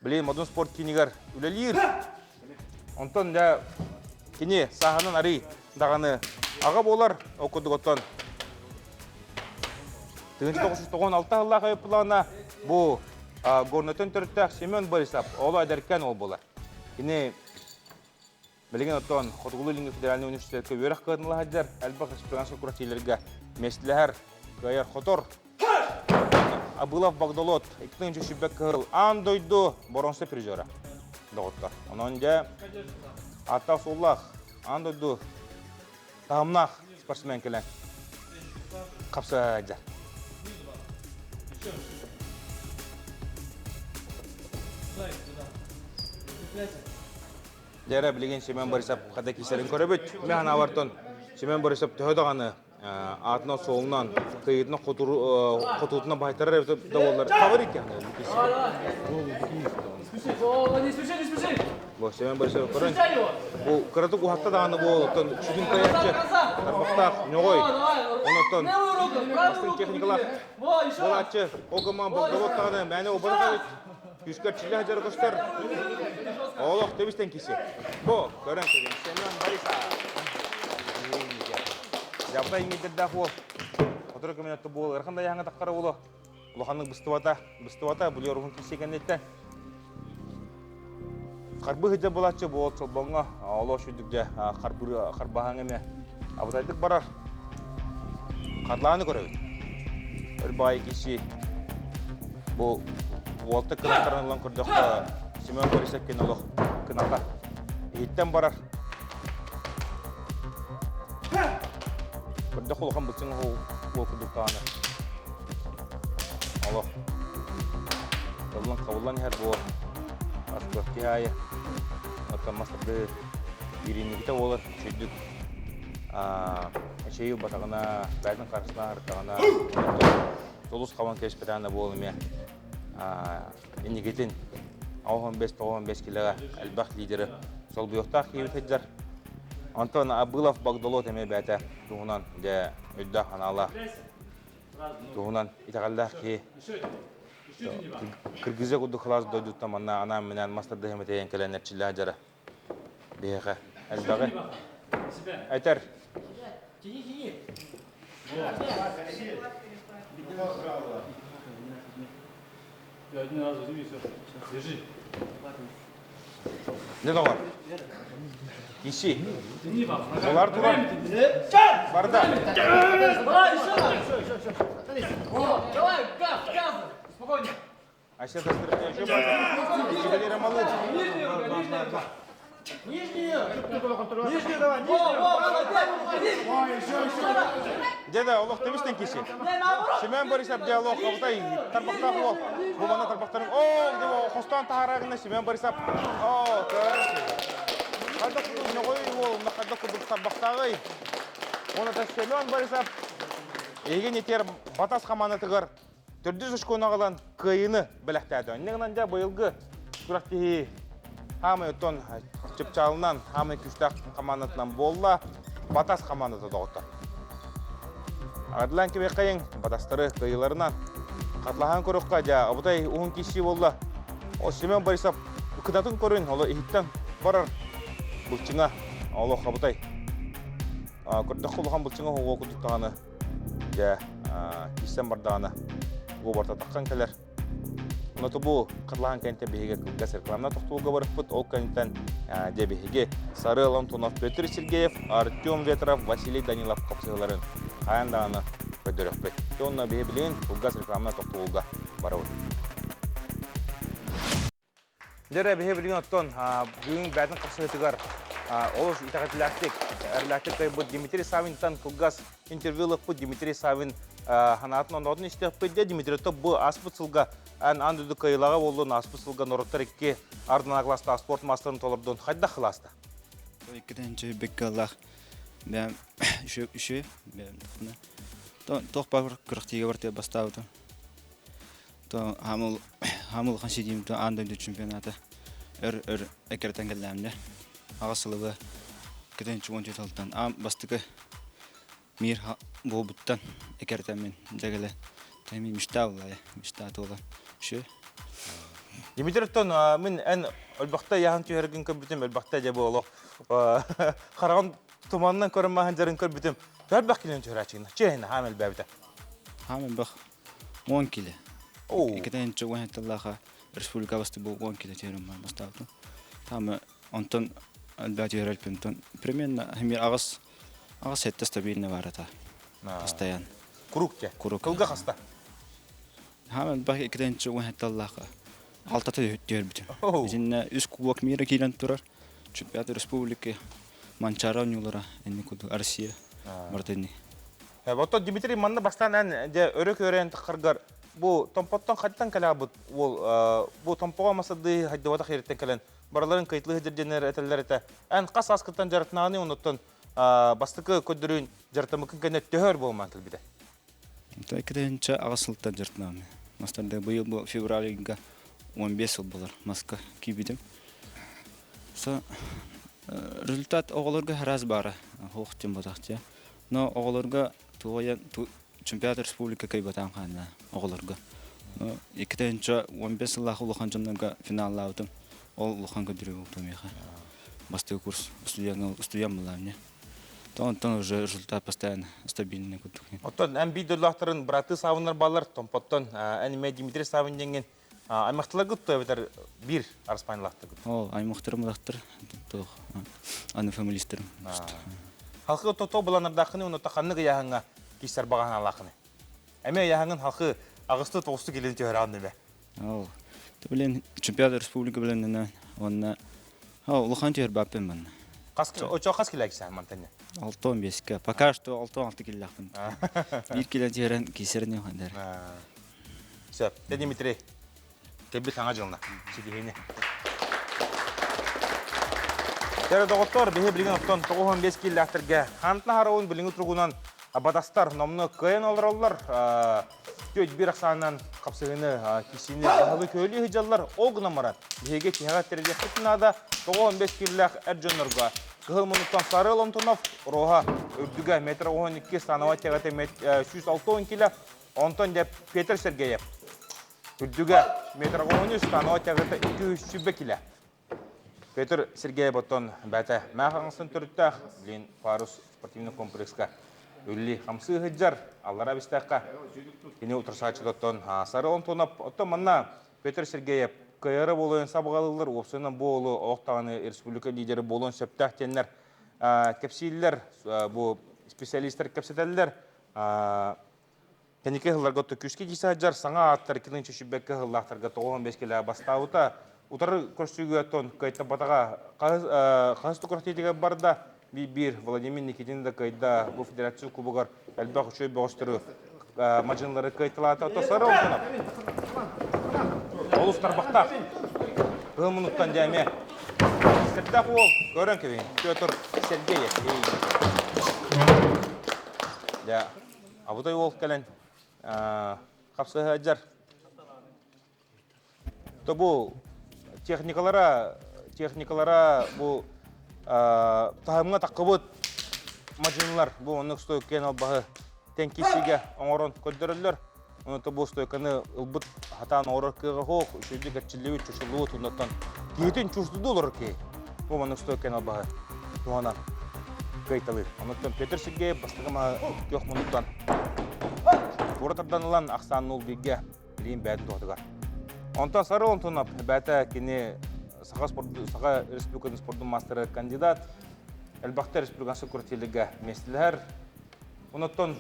Билигин Модун спорт киинигэр үлэлиир. Онтон дьэ кини сааһынан арый даҕаны аҕа буолар, ол курдук оттон 1996 сыллаах айыппылаана бу Горнайтан төрүттээх Семен Борисов оло эдэркээн уол буолар. Кини билигин оттон Хотугулуу-Илиҥҥи федеральнай университетка үөрэх кыһатын ыла сылдьар, элбэх республиканскай күрэхтэһиилэргэ миэстэлэһэр, кыайар-хотор. Абылов Багдалот 2001 кыһыл аан дойду боруонса призера доҕоттор. Онон дьэ ааттаах-суоллаах аан дойду таһымнаах спортсмен кэлэн хапсаайдьа. Дьэрэ билигин Семен Борисов хата киисэрин көрөбүт. Мен авартон Семен Борисов төһө даҕаны аатынан суолунан кыйытынан хотуутунан баһайтарар эбит да буоллар фаворит Не спеши, не спеши! Бу Семен Борисов көрөн бу кыратык уһатта даҕаны буол оттон сүгүн кыайаччы тарбахтаах ньоҕой онотон бастыҥ техникалаах буолааччы ол гымман болдолот даҕаны мээнэ убарах эбит күүскэр чиллэ сылдьар көстөр олох тэбистэн киси бу көрөн кэлин Семен Борисов Дьабыта иҥирдэрдээх уол сотору кэминэ буол ыарахан да яһаҥа таххара уолу улаханнык быстыбата, быстыбата, булер уһун киирсии кэнниттэн харбыы сылдьар буолааччы буол чолбоҥҥо олох үчүгдүк дьэ харбыы харбаһаҥ эмэ абытайдык барар харлааны көрөбүт өр баайы киирсии. Бу уолта кынаттарын ылан көрдөххө, Семен Борисов кини олох кыната. Иһиттэн барар. Көрдөх улахан быччыҥ уол курдук даҕаны. Олох. Ыллан хабыллан иһэр буол. Астыах киһи аайы. Оттон мастарды ирииннигитэ буолар үчүйдүк эчэйии ылбатаҕына, бэйэтин харыстаан ыртаҕына, толус хабан кэбиспэтэҕинэ буол эмиэ инникитин 85-95 килоҕа элбэх лидери солбуйуохтаах киһибит сылдьар. Онтон Абылов Багдолот эмиэ бэйэтэ туһунан дьэ өйдөөх анаалаах туһунан итэҕэллээх киһи. Кыргызия курдук кылаас дойдуттан манна анаан-минээн мас тардыһымы тэйэн кэлэн эрчиллээх дьара. Биһиэхэ элбэҕи этэр. Один раз возьми и все. Держи. Не доҕор? Ищи. Олар турар. Барда. Давай, еще раз. О, давай, газ, газ. Спокойно. Айсен Кастрыкевич Валерий Малыч. Нижнюю рука, нижняя рука. Нижнюю. Нижнюю давай, нижнюю. Деда, олох темистен киши. Семен Борисов диалог абытай тарбахтаах уол. Бу манна тарбахтарын оо, диво хостон таһаарагына Семен Борисов. Оо, Хайдах курдук ньоҕой уол, хайдах курдук тарбахтааҕый. Оны Семен Борисов эһиги нетер Батас хамаанатыгар Төрдүс очкону аҕалан кыайыыны бэлэхтээтэ. Инньэ гынан дьэ быйылгы күрэхтэһии хаамай оттон чыпчаалынан хаамай күүстээх хамаандатынан буолла. Батас хамаандата доҕоттор. Адлан кибиэххэйиҥ батастары кыайыыларынан хатлаһан көрүөххэ дьэ абытай уһун киирсии буолла. О Семен Борисов кытатын көрүн оло иһиттэн барар былчыҥа олох абытай. Көрдөххө улахан былчыҥа оһуҕуо курдук даҕаны Дьэ, киирсэн бардаҕына, уобарта тахсан кэлэр. Онно бу хатылаан кэнтэ биһиги кылгас рекламна тохтуулга барыппыт. Ол кэнниттэн дьэ биһиги Сарыал Антонов, Петр Сергеев, Артем Ветров, Василий Данилов хапсыһыыларын хайаан даҕаны көрдөрүөхпүт. Онно биһи билигин кылгас рекламна тохтуулга барабыт. Дьэ биһи билигин оттон бүгүн бээтин хапсыһыытыгар олус итэҕэтилээхтик, эрэлээхтик кыайбыт Дмитрий Савинтан кылгас интервью ылыппыт Дмитрий Савин санаатын оноотун истиэхпит. Дьэ Дмитрий бу ааспыт сылга эн аан дойду кыайыылааҕа буоллун, ааспыт сылга норуоттар икки ардынан кылаастаах спорт маастарын толордун. Хайдах кылааста? Иккитен беккаллах бэм үшө үшө бэм туох бар күрэхтиигэ бар бастаабытым. То хаамыл хаамыл улахан ситиим то аан дойду чемпионата өр өр эккирэтэн кэллээмнэ. Аҕыс сылыга кэтэн чугун туталтан аан бастакы мир буолбуттан эккирэтэммин дьэгэлэ тэми мечта буолла мечта туола үчү Дмитрий оттон мин эн өлбөхтө яһан түһэргин көрбүтүм, өлбөхтө дьэ бу олох хараҕым туманынан көрөн маһын дьарын көрбүтүм. Төрбөх килен түһэрээччигин. Чиэһин хаам элбээбитэ. Хаам элбэх 10 киле. Иккитэн чугун тыллааха республика басты бу 10 киле түһэрим бар бастаабытым. Там онтон элбэх түһэрэлпин примерно химир аҕыс аҕыс сэттэ стабильно бар ата. Постоянно. Курук те. Курук. Кылга хаста. Хаам элбэх иккитэн чугун тыллааха алтата түһэрбитим. Итиннэ үс кубок мира киирэн турар. Чемпионат республики Манчаары оонньуулара инни курдук Россия барыта инни. Оттон Дмитрий манна бастаан эн дьэ өрө көрөн тахаргар бу Томпоттон хаттан кэлээбит уол бу Томпоҕо масадыы хайдыбатах ериттен кэлэн барыларын кыйтлыы сылдьар этэллэр этэ. Эн хас ааскыттан дьарытнааны онуттан бастакы көрдөрүүн дьарытамыкын кэннэ төһөр буолмаан кэлбитэ. Иккитинчи аҕыс сылтан дьарытнааны. Мастарда быйыл бу февраль ыйга 15 сыл болар маска киирбитим. Со результат оҕолорго араас баара. Хуох тем ботахча. Но оҕолорго туойан чемпионат республика кыайбатаан хаанна оҕолорго. Но иккитинчи 15 сыллаах улахан дьоннорго финаллаабытым. Ол улахан көрдөрүү буолту миэхэ. Бастакы курс студент студент буолла Онтон уже результат постоянно стабильный курдук. Оттон эн биир дойдулаахтарын бырааттыы Савиннар бааллар Томпоттон эн эмиэ Дмитрий Савин диэҥҥин аймахтыларгыт туо эбэтэр биир араспаанньалаахтаргыт? Ол аймахтарым улахтар туох аны фамилистарым. Халқы тото буланардааххыны уонна ханнык ыйааһыҥҥа киирсэр баҕа санаалааххыный? Эмиэ ыйааһыҥҥын халқы Аҕысты тоҕусту килин түһэрэҕин дeme. Ол. Блин, чемпионат республика билэннэнэ уонна улахан түһэрбэппин манна. Хас очо хас килэксээн мантан? 6-15-ке. Пока что 6-6 киллэхпин. Биир килэ түһэрэн кисэрин юхандар. Сөп. Дмитрий, Кэлбит саҥа дьылна. Ситиһиини. Дьэ, доҕоттор, биһи билигин оттон 95 кииллээхтэргэ хантан хараҕын билиҥҥи туругунан батастар номнуо кыайан олороллор. Түөт биир ахсаанынан хапсыһыыны киссиини баһылыы көөлүү сылдьаллар. Ол гынан баран, биһиги тиһэҕэр тэрийиэхпит наада. 95 кииллээх эр дьоннорго Кыһыл муннуктан Сарыал Антонов, Роһа үрдүгэ метр 12, становая тягата 160 кило, онтон дьэ Петр Сергеев Үрдүгэ метрогону станова тягата 220 килэ. Петр Сергеев оттон бәтэ мээх аҥсын төрүттээх Блин Парус спортивный комплекска үлли хамсыы сылдьар аллара бистээххэ кини утарсааччытыттан Сары Антонов оттон манна Петр Сергеев кыайара буолуон сабаҕалыыллар уопсайынан бу уолу олох даҕаны республика лидерэ буолуон сөптөөх диэннэр кэпсииллэр бу специалистар кэпсэтэллэр Кэнники сылларга күүскэ киирсэ сылдьар саҥа ааттар килин чөчүйбэккэ сыллаахтарга 95 килэ бастаабыта. Утары көрсүүгэ оттон кыайтарбатаҕа хаһыс да күрэхтэһиитигэр барда. Биир Владимир Никитин да кыайда бу федерация кубогар элбэх үчүгэй бөҕөстөрү мадьынылары кыайталаата. Ото сары олтонов. Олус тарбахтаах. Кыһыл мунуттан дьэ эмиэ Сэрдээх уол көрөн кэбиһин. Петр Сергеев. Дьэ, Абытай уол кэлэн хапсыһыадьар. То бу техникалара техникалара бу таһымҥа таххыбыт мадьынылар бу оннук стойкаен албаһы тэнкисигэ оҥорон көрдөрөллөр. Ону то бу стойканы ылбыт хатаан оҥорор кыаҕа суох, үчүгэйдик эрчиллибит, чочуллубут оннуттан киһитин чувствуйду олорор киһи. Бу маннык стойкаен албаһы туһанан кыайталыыр. Онуттан Петр Сергеев бастакы маһы күөх муннуктан туора тардан ылан ахсаан нул бииргэ билиин бэйэтин туһатыгар. Онтон Сары Антонов бэйэтэ кини Саха, спорт, Саха Республикатын спордун маастара кандидат, элбэхтэ республиканскай күрэхтэһиилэргэ миэстэлэһэр. Онуттан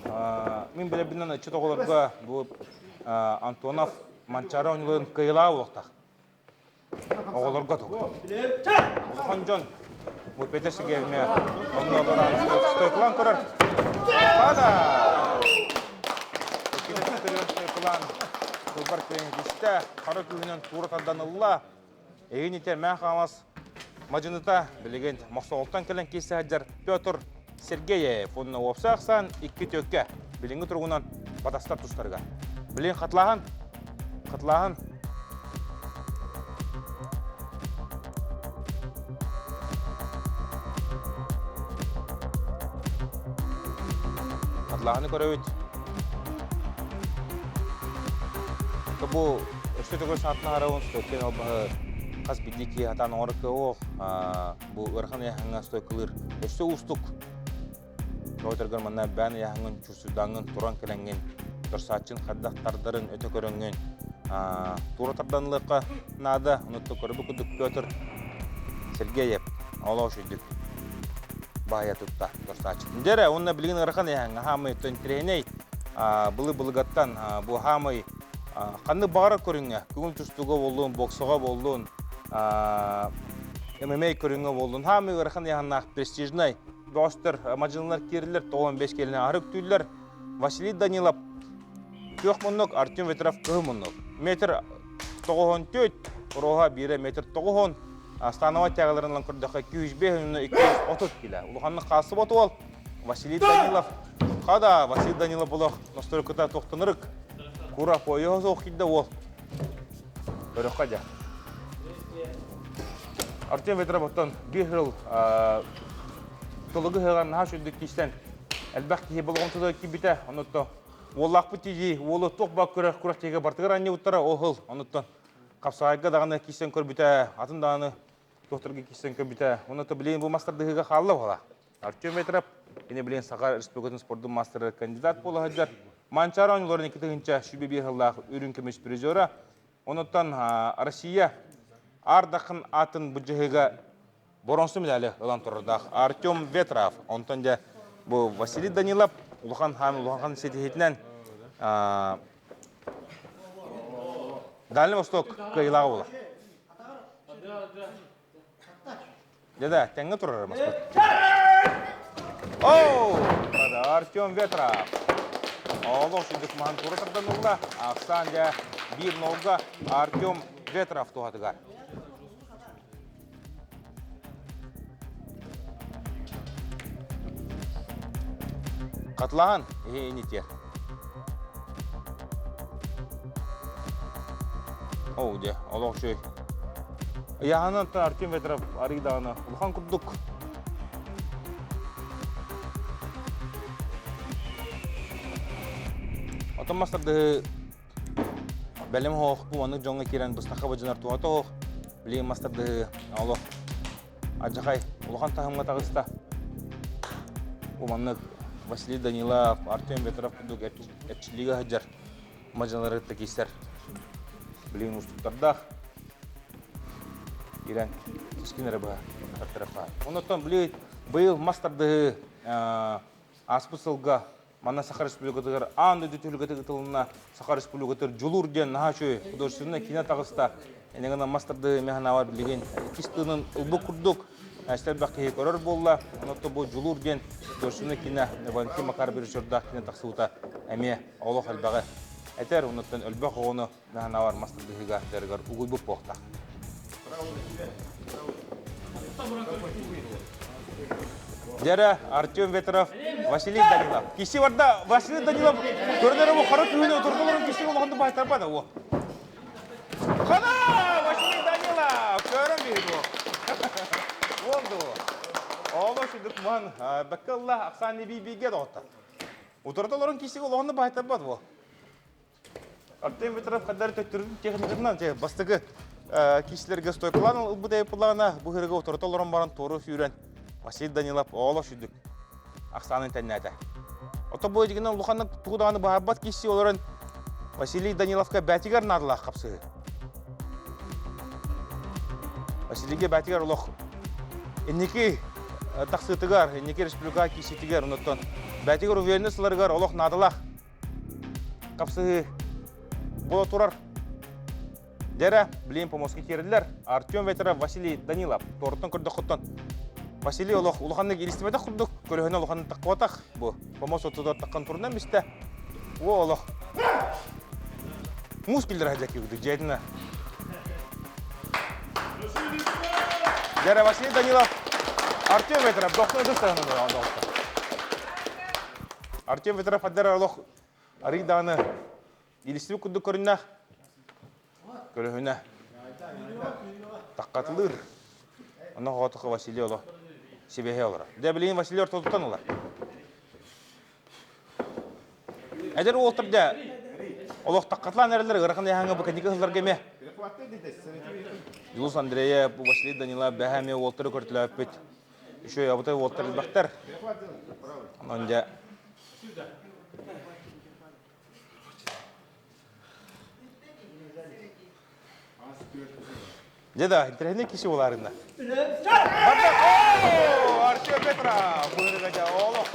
мин билэрбинэн ыччат оҕолорго бу Антонов Манчаары оонньууларын кыайылаах буолуохтаах. Оҕолорго тук. Улахан дьон бу Петр Сергеевне онно баран стойкалаан көрөр. Пада! Стойкалаан кылбар күөн хара күүһүнэн туура тардан ылла. Эйин итэ мээ хаамас мадьыныта билигин Мохсоҕолтон кэлэн киирсэ сылдьар Петр Сергеев уонна уопсай ахсаан икки төккө билиҥҥи туругунан батастар тустарыгар. Билигин хатылааһын хатылааһын Хатылааһыны көрөбүт. Бу Өссө төгүл саатына харабын стойканы албаһы хас биирдии киһи хатаан оҥорор кыаҕа бу ыарахан ыйааһыҥҥа стойкалыыр өссө уустук. Тоҕо манна бээн ыйааһыҥҥын чурсуйдааҥҥын туран кэлэҥҥин торсааччын хайдах тардарын өтө көрөҥҥүн туора тарданылыахха наада. Онуттан көрбүт курдук Петр Сергеев олох үчүйдүк баайа тутта торсааччытын. Дьэ эрэ, уонна билигин ыарахан ыйааһыҥҥа хаамай интэриэһинэй былы-былыгаттан бу хаамай Ханнык баҕарар көрүҥҥэ, көҥүл тустууга буоллун, боксаҕа буоллун, ММА көрүҥҥэ буоллун, хаамыы ыарахан ыйааһыннаах престижнай бөҕөстөр мадьынылар киирэллэр, 95 киэлини аһары үктүүллэр. Василий Данилов күөх муннук, Артем Ветров кыһыл муннук. Метр 94, Роха биирэ метр 90, Станова тягаларын ылан көрдөххө 205 230 кило. Улаханнык хаалсыбат уол. Василий Данилов. Хада, Василий Данилов олох носторукута тохтонырык. Кура поёһо суох киирдэ уол. Көрөххө дьэ. Артем Ветров оттон биир сыл толугу ыһыаҕар наһаа сүрдүк киирсэн элбэх киһи болҕомтото киирбитэ. Онуттан уоллаахпыт тиийии уолу туох баар күрэх күрэхтэһиигэ бартыгар анньыбыттара ол сыл. Онуттан хапсаҕайга даҕаны киирсэн көрбүтэ, атын даҕаны туохтарга киирсэн көрбүтэ. Онуттан билигин бу мастардыһыыга хаалла буола. Артем Ветров, кини билигин Саха Республикатын спордун маастара кандидат буола сылдьар. Манчаары оонньууларын 2021 сыллаах үрүҥ көмүс призера. Онуттан Россия Ардахын атын быдьыһыга боронсу медали ылан турардаах Артем Ветров. Онтон дьэ бу Василий Данилов улахан хаан улахан ситиһитинэн. Дальний Восток кыайыылааҕа буолар. Дьэ тэҥҥэ турар Москва. Оу! Артем Ветров. Олох сүдүк маһын тура тардан ылла. Ахсаан дьэ биир нолга Артем Ветров туһатыгар. Катлаан инитер. Оу дьэ, олох үчүгэй. Ыйааһынан Артем Ветров арый даҕаны улахан курдук. Отон мастардыһы бэлэм оһох бу маннык дьоҥҥо киирэн быстахха бадьынар туһата оһох. Билигин мастардыһы олох Адьахай улахан таһымҥа таҕыста. Бу маннык Василий Данилов, Артем Ветров курдук эрчиллиигэ сылдьар мадьалары кытта киирсэр билигин уустуктардаах. Киирэн сискин эрэ быһа тартарыахха. Оннуттан били быйыл мас тардыһыы ааспыт сылга Манна Саха Республикатыгар аан дойду түһүлгэтэ ыытылынна. Саха Республикатыгар Дьулуур диэн наһаа үчүгэй художественнай киинэ таҕыста. Инньэ гынан мас тардыы эмиэ санаабар билигин иккис тыынын ылбыт курдук элбэх киһи көрөр буолла. Онон бу Дьулуур диэн художественнай киинэ Валентин Макаров режиссердаах киинэ тахсыбыта эмиэ олох элбэҕи этэр. Оннуттан элбэх оҕону санаабар мас тардыһыыга дьарыгар угуйбут буолта. Дьэрэ, Артем Ветров, Василий Данилов. Киси барда Василий Данилов көрөнөр бу хара күһүнү отурдуларын киси улахан байтарбада о. Хана Василий Данилов көрөн биһи бу. Болду. Оло шүдүк ман баккалла Оксана Бибиге доҕоттор. Утурдуларын киси улахан байтарбат бу. Артем Ветров хаддар төттөрүн техникатынан бастакы киисилэргэ стойкалаан ылбыт эйпылаана бу хырыга утарыта олорон баран туору сүүрэн Василий Данилов ооло сүдүк ахсаанын тэннээтэ. Ото бу дигинен улаханнык тугу даҕаны баһарбат кииси олорон Василий Даниловка бээтигэр наадалаах хапсыһы. Василийге бээтигэр олох инники тахсыытыгар, инники республика кииситигэр, онуттан бээтигэр уверенность ыларыгар олох наадалаах Хапсыһыы буола турар. Дьэрэ, билигин помостка киирдилэр. Артем Ветеров, Василий Данилов. Туоруттан көрдөххүттэн Василий олох улаханнык илистибэтэх курдук, көлөһүнэ улаханнык таххыбатах. Бу помост отутугар таххан турунан бистэ. О олох. Муус киллэрэ сылдьар киһи дьиэтинэ. Дьэрэ, Василий Данилов, Артем Ветеров, дохтун ытыс таһынан Артем Ветров аддар олох арый даҕаны илистибит курдук көрүннэх. Көрөһүнэ. Таккатылыыр. Онно хоотуха Василий оло сибэһэ олорор. Дэ билигин Василий ортотуттан ылар. Эдэр уолтар дэ олох таккатылаан эрэллэр ыарахан яһаҥа бу кэнники сылларга эмиэ Юлус Андреев, Василий Данилов бэһэ эмиэ уолтары көртөлөөппүт. Үчүгэй абытай уолтар элбэхтэр. Онон дьэ Дьэ да, интэриэһинэй киһи буолаарынна. Артем Петров! Быырыга дьэ, олох.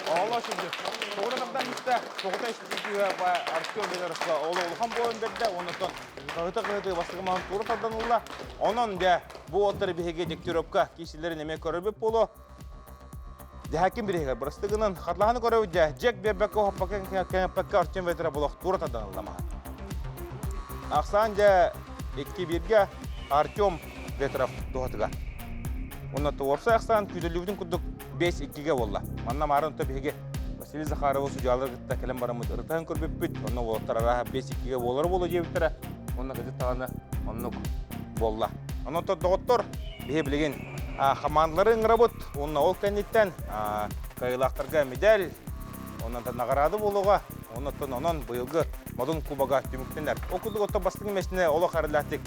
Олох сүрдүк. Тоҕура тардан истэ, тоҕута истиитигэ Артем Петровка олох улахан буолан бердэ, оннуттан кыһыта-кыһыты бастакы маһын тура тардан ылла. Онон дьэ, Бу уолаттар биһиги Дегтяревка киисилэрин эмиэ көрөрбүт буолуо. Дьэһэкин бириһигэр бырастыгынан хатлаһаны көрөбүт дьэ Джек биэрбэккэ уһаппакка кэҥэппэккэ Артем Ветров олохтуура тарданылламаһа. Ахсаан дьэ икки бииргэ Артем Ветров туһатыгар. Онно уопсай ахсаан күүтүллүбүтүн курдук 5-2-ге буолла. Манна маарын то биһиги Василий Захаровы судьялар кытта кэлэн бараммыт ырытаһан көрбүппүт. Онно уолаттар арааһа 5-2-ге буолар буолуо диэбиттэрэ. Онно кыдьык даҕаны оннук буолла. Онон доҕоттор, биһи билигин хамаандалары ыҥырабыт. Уонна ол кэнниттэн кыайыылаахтарга медаль, онон наҕараада буолуоҕа. Оннуттан онон быйылгы Модун Кубога түмүктэнэр. Ол курдук оттон бастыҥ миэстэни олох эрэллээхтик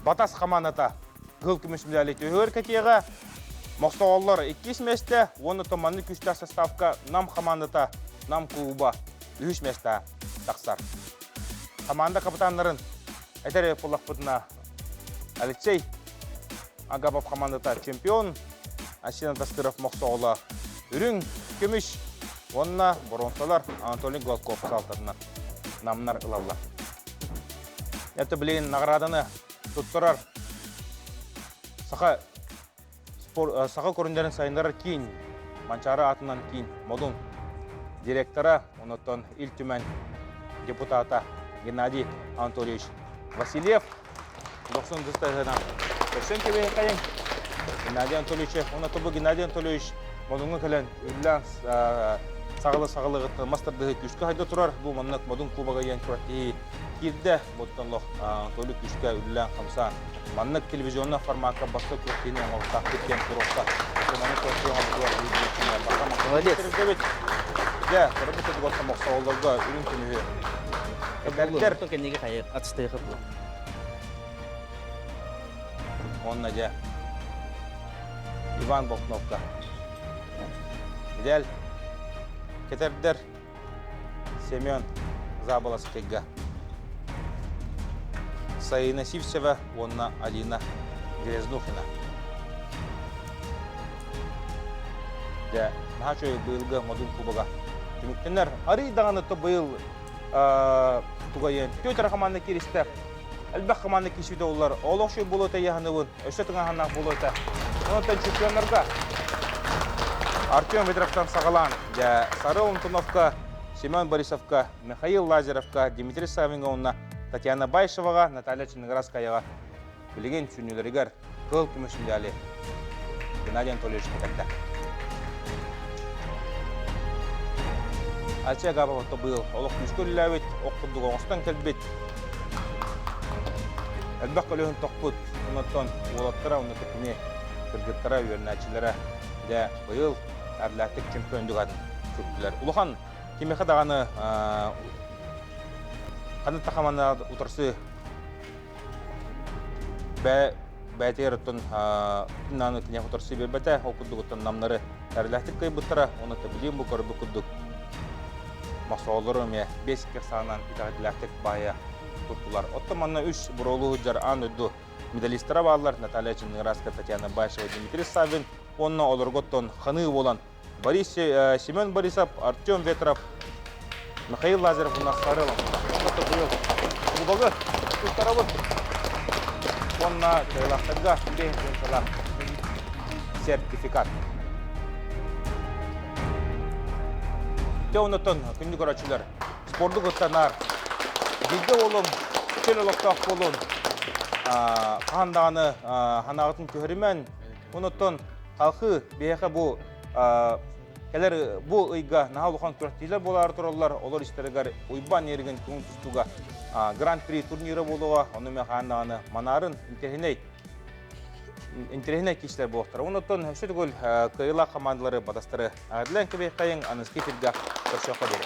Батас хамаандата кыһыл көмүс медали түһүөр кэтиэҕэ. Мохсоҕоллор иккис миэстэ уонна маннык күүстээх составка Нам хамаандата Нам клуба үһүс миэстэ тахсар. Хамаанда капитаннарын этэр буоллахпытына Алексей Агапов хамаандата чемпион, Асина Тастыров Мохсоҕоло үрүҥ көмүс уонна боруонсалар Анатолий Гладков саалтатынан намнар ылаллар. Это билигин награданы туттарар Саха саха көрүндэрин сайыннарар киин Манчаары аатынан киин Модун директора, онотон Ил Түмэн депутата Геннадий Анатольевич Васильев дохсун дыстаһынан көрсөн кэбиһэккайын Геннадий Анатольевич, оното бу Геннадий Анатольевич Модуҥҥа кэлэн үллээн саҕалы саҕалыгыттан мас тардыһы күүскэ хайда турар бу маннык Модун кубога диэн кураттиһи киирдэ буттан лох Анатолий күүскэ үллээн хамсаан маннык телевизионный формакка баста күрэхтэһиини оҥоруохтаахпыт диэн туруорса. Маннык күрэхтэһии оҥорбутугар Молодец. Дьэ, көрбүт курдук мохсоҕоллорго үрүҥ көмүһү эдэрдэр кэнниги хайа атыстыйха бу. Онно дьэ Иван Болтновка. Идэл кетердер Семен Заболоцкайга, Саина Сивцева уонна Алина Грязнухина. Дьэ, наһаа үчүгэй быйылгы Модун Кубога түмүктэнэр. Арый даҕаны то быйыл тугайын түөтэр хамаанда кииристэ. Элбэх хамаанда киирсибитэ олар. Олох үчүгэй буолуо тайаһыныбын, өссө тыҥааһыннаах буолуо этэ. Онтон чемпионнарга Артем Ветровтан саҕалаан, дьэ, Сарыл Антоновка, Семен Борисовка, Михаил Лазаревка, Дмитрий Савинга уонна Татьяна Байшеваҕа, Наталья Чинграскаяҕа билигин сүнньүлэригэр кыһыл көмүс медали Геннадий Анатольевич кэтэрдэ. Ача Габов быйыл олох күүскэ үлэлээбит, ох курдук оҥостон кэлбит. Элбэх көлөһүн тохпут, оннуттан уолаттара, онно кини кыргыттара, үөрэнээччилэрэ дьэ быйыл әрлээхтик чемпион дьугатын сүктүлэр. Улахан кимиэхэ даҕаны ханнык да хамаанда утарсы бэйэтигэр оттон нааны киниэхэ утарсы биэрбэтэ, ол курдугуттан намнары эрлээхтик кыайбыттара, оны билиим бу көрбүт курдук мохсоҕолору эмиэ 5-2 саанан итэҕэтилээхтик баайа туттулар. Оттон манна үс буруолуу сылдьар аан дойду медалистара бааллар Наталья Чинграска, Татьяна Башева, Дмитрий Саввин уонна олорготтон ханыы буолан Борис Семен Борисов, Артем Ветров, Михаил Лазарев уонна Сарыл Кубогы туттарабыт уонна кыайылаахтарга биэс сертификат. Те оннотон күндү көрөөччүлэр спорду кыттанар бииргэ буолуҥ, чөл олохтоох буолун, хаһан даҕаны ханаҕытын түһэримэн, онуттан халхыы биһиэхэ бу кэлэр бу ыйга наһаа улахан күрэхтиилэр буолаары тураллар, олор истэригэр Уйбаан Еригин көҥүл тустууга Гран-при турнира буолуоҕа, ону эмиэ хаһан даҕаны манаарын интэриэһинэй интэриэһинэй киирсилэр буолуохтара. Онуттан өссө төгүл кыайыылаах хамаандалары батастары аҕырлаан кэбиһиэххэйиҥ, аныгыскы эфиргэ көрсүөххэ диэри.